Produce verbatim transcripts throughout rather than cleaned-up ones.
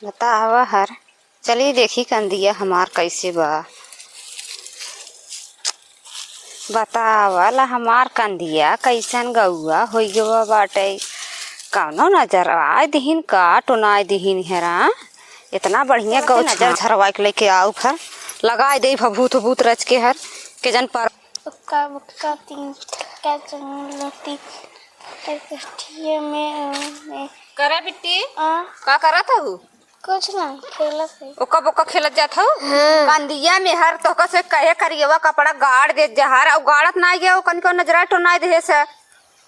बतावा हर, चली देखी कंदिया हमार कैसे बा। बतावा ला हमार कंदिया कैसन गौआ होइ गवा बाटे। कौनो नजर आय दिहिन का टोनाय दिहिन हेरा। इतना बढ़िया गौ नजर झरवाइ के लेके आउ फिर लगाइ देइ भभूत भभूत रच के हर के जन पर। उक्का बुक्का तीन टिक्का चुमुला तीन एकठिए में, में। करे बिट्टी, आ? का करत हऊ? कुछ नहीं, खेलत है। ओका बोका खेलत जात हऊ? हाँ। कंदिया में हर तोहका से कहे करियवा कपड़ा गाड़ देत जहर, अउ गाड़त नाई गया, ओकन को नजरा टोनाई देहे से।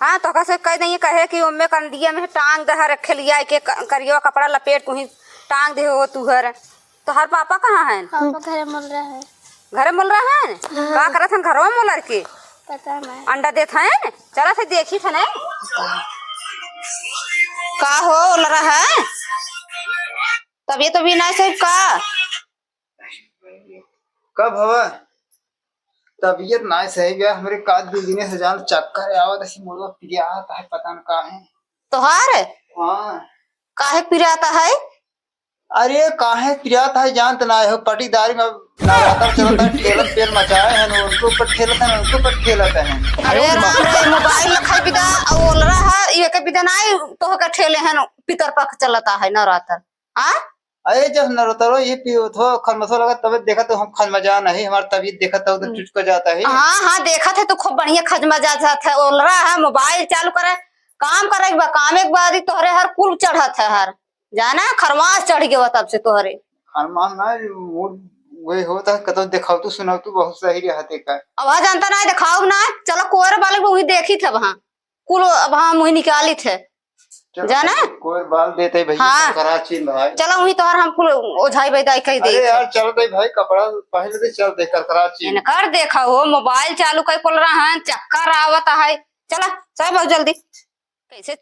हाँ, तोहका से कह दइए कहे कि ओमे कंदिया में टांग दहर खेलिया के क-, करियवा कपड़ा लपेट तुही टांग देहे हो तुहर। तोहर पापा कहाँ हैं? पापा घरे मिल रहा है। घरे मोलरा हैं? हाँ। का करत हन घरवा मोलर के? पता नहीं। अंडा देत हैं? चला से देखी थे नहीं। का हो ओलरा है? तबीयत तो भी ना सही का? कब हवा? तबीयत ना सही बा हमरे, का दू दिन से जान चक्कर आवत, ऐसी मुड़वा पिरात है, पता न का है। तोहार? हाँ। काहे पिराता है? अरे काहे पिरात है जानत ना हो, पटीदारी में नवरात्र चलत है, ठेलत पेल मचाए हैं, उनके ऊपर ठेलत हैं, उनके ऊपर ठेलत हैं। अरे राम रे, मोबाइल लखाई बिदा, अउ ओलरा है, ये के बिदा नाई, तोह के ठेले हैं, पितर पख चलता है नवरात्र। हाँ? अरे जब नवरात्र ये पी-, थो खनमसो लगा, तबे देखा तो हम खनमजा नहीं, हमार तबीयत देखा तो उधर हम्म। चुचका जाता है। हाँ, हाँ, देखत है तो खूब बढ़िया खजमजा जात है, ओलरा है, मोबाइल चालू करे, काम करे के बा, काम एक बारी तोहरे हर कुल चढ़त है हर। जाना, खरमास चढ़ गयो तब से तोहरे। खरमास ना, मूड वही होता है, कतौ देखावतू सुनावतू बहुत सही रहते का। अब हाँ जानता ना, देखाओ ना, चलो कोयर बालक वही देखी थे वहाँ, कुल अब हम वही निकाली थे। चलो, जाना? कोयर बाल देते भैया, हाँ। करकरा चीन भाई। चलो वही तोहर हम कुल ओझाई बैदाई कह दे अरे थे। यार, चल दे भाई, कपड़ा पहन ले, चल दे, करकरा चीन। इनकर देखा हो, मोबाइल चालू कर कुल रहा है, चक्कर आवत है। चला, चल बहुत जल्दी। कैसे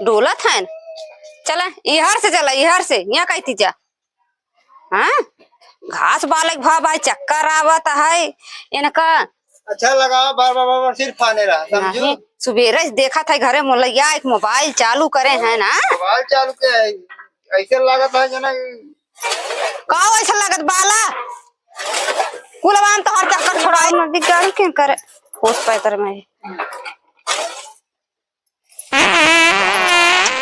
डोलत हैं? चला, इहर से चला, इहर से, यहाँ कहती जा। हाँ? घास बालक भा भाई चक्कर आवत है इनका। अच्छा लगा, बार बार, बार बार सिर फाने रहा, समझू? नहीं, सुबेरे से देखत है घरे मोलैया एक मोबाइल चालू करे हैं ना। मोबाइल चालू के है, ऐसे लागत है जना। का वैसे लागत बाला? कुलवान तो हर चक्कर छोड़ाई। नदी गाड़ी के करे? होश पैतर में।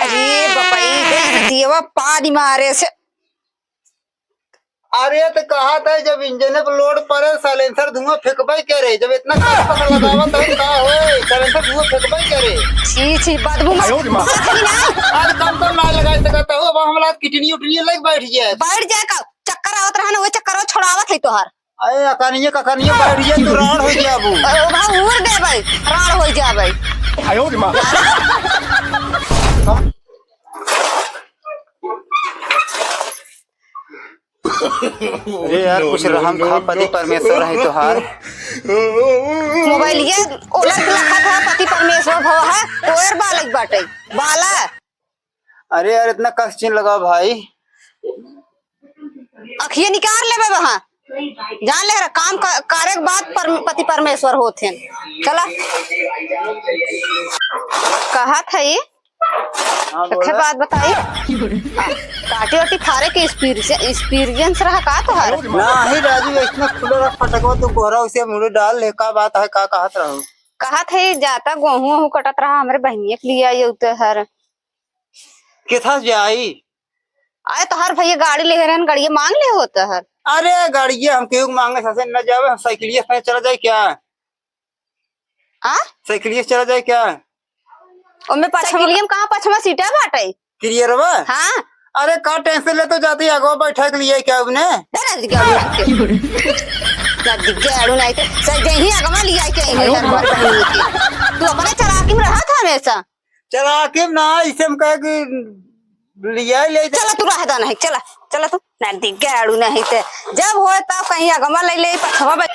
अरे बपई, देख दियवा पानी मारे से। अरे तो कहा था जब इंजन पे लोड पड़े, साइलेंसर धुआं फेंकबे करे। जब इतना कस कस लगावत है, का होए? साइलेंसर धुआं फेंकबे करे। छी, छी, बदबू मार। आयो रे माँ। आज कम तो ना लगा सकता हो, अब हमरा किडनी उडनी लग बैठ जाए। बैठ जाए का? चक्कर आवत रहा ना, वो चक्कर छोड़ावत है तोहार। अरे अकनिये ककनिये बैठ जाए, तू राड़ हो जाबू। ओ भाई, उड़ देबै, राड़ हो जाबै। आयो रे माँ। अरे यार, कुछ रहम खा, पति परमेश्वर है तोहार। मोबाइल ये ओलर के लखा था, पति परमेश्वर भव है, कोयर बालक बाटे, बाला। अरे यार, इतना कस चिन लगा भाई। अखिए निकाल लेबे वहाँ। जान ले रहा, काम क-, करे के बाद पर-, पति परमेश्वर होत हैं। चला। कहत है ये? हाँ, एक बोला। बात बताई। काटी वाटी फारे के experience, experience रहा का तोहर? नहीं राजू, इतना खुला रहा फटकवा तो कोहरा उसे मुड़े डाल ले, का बात है, का कहत रहो? कहत है, जाता गोहूँ वहूँ कटत रहा, हमरे बहिनिया के लिए आई उते हर। केथा जाई? अरे तोहार भैया गाड़ी ले रहन, गाड़िया मांग ले होता हर। अरे गाड़िया हम केहू के मांगे साथे न जावे, हम साइकिलिया से चला जाए क्या? आ? साइकिलिया से चला जाए क्या? ओमे पछवा साइकिलिया में कहाँ पछवा सीटा बाटे? क्लियरवा? हाँ। अरे का टेंशन ले तो जाती, अगवा बैठा के लिए क्या उन्हें? डर लग गया उन्हें। ना दिख गया, अड़ू नहीं थे। सही जय ही अगवा लिया के आई है हमारे बहन की। तू अपने चालाकी में रहा था हमेशा। चला के ना, इसे हम कहे कि लिया ले जा। चला, तू रह दा नहीं, चला, चला तू। ना दिग्गे आड़ू नहीं ते। जब होए तब कहीं अगवा ले ले, पछवा बे-,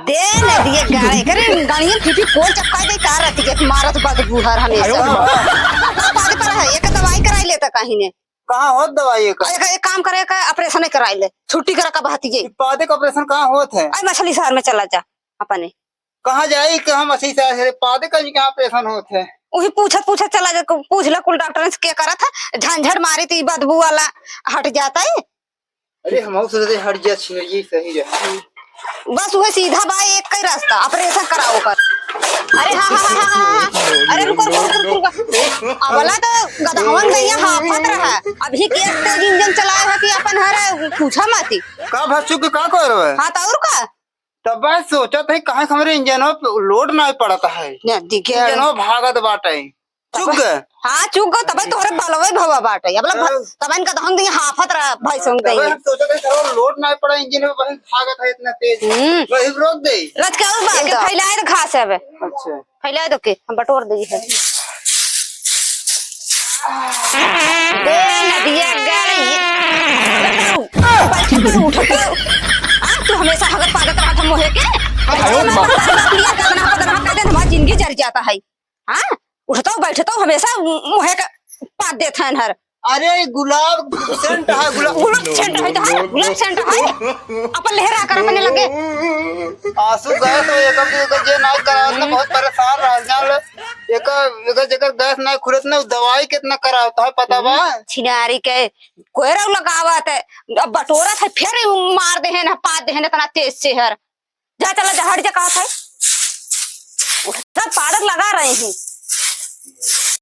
दे न दिए गाड़े। करे गाड़ियाँ फीफी कोल चपका दे, का रहती है, मारत बदबू हर हमेशा। आयो रे माँ। ना पादे पर है, एक दवाई कराई लेता कहीं ने। कहाँ होत दवाई एक? एक, एक काम करे, का ऑपरेशन कराई ले, छुट्टी करा का बहती है। पादे का ऑपरेशन कहाँ होत है? आई मछली शहर में चला जा अपने। कहाँ जाई कि हम असी से, अरे पादे का जी कहाँ ऑपरेशन होत है? उही पूछत पूछत चला जा, पूछ ला कुल डॉक्टरन से के करत है, झंझट मारी त ई बदबू वाला हट जात है। अरे, हम सोचते हट जा, छिनरिये सही रहे। बस उहे सीधा बा, एक ही रास्ता, ऑपरेशन कराओ ओकर। अरे हाँ, हाँ, हाँ, हाँ, हाँ, हाँ। अरे रुको, रुको, रुको, रुको, रुको। अबला तो गदहवन गइया हाफत रहा, अभी के तेज इंजन चलाए है कि अपन हर पूछा माती। का भसुक का कर रहे? हाँ, तो और का? तब बस सोचत है, कहाँ से हमरे इंजनवा पे लोड ना पड़त है। ना, दिखे इंजनवा भागत बाटे। चुग। हाँ, चुग, तबे तोहरे बलवे भवा बाटे। अब लब-, हाँ। तबे इनका तो हम दिए हाफत रहा, भाई सुन तबे गई। हम सोचत है, सरवा लोड ना पड़ा इंजन में, बस भागत है इतना तेज। हम्म। वही रोक दे। लचकाऊ बात एक तो। फैलाए तो घास है बे। अच्छा। फैलाए दो के, हम बटोर दे है। दे नदिया गड़ी। बैठ के उठ के। आ, तू हमेशा हगत पागत रहत हम मोहे के। अरे बाप। गदना, गदना, गदना, हमारी जिंदगी जर जाता है। हाँ? उठतौ बैठतौ हमेशा मुँहे का पाद देत हन हर। अरे, ई गुलाब सेंट है, गुलाब। गुलाब सेंट है तो है, गुलाब सेंट है। अपन लहरा कर अपने लगे। आंसू गए तो एक, एक जे ना करावत ना, बहुत परेशान रह जान ले। एक, एक जेकर गैस ना खुलत ना, दवाई कितना करावत है, पता बा? हम्म, छिनारी के कोयरा लगावत है, अब बटोरत है, फिर मार दे है ना, पाद दे है ना, इतना तेज से हर। जा, चला जा, हट जा, कहा था। सब पादक लगा रहे हैं।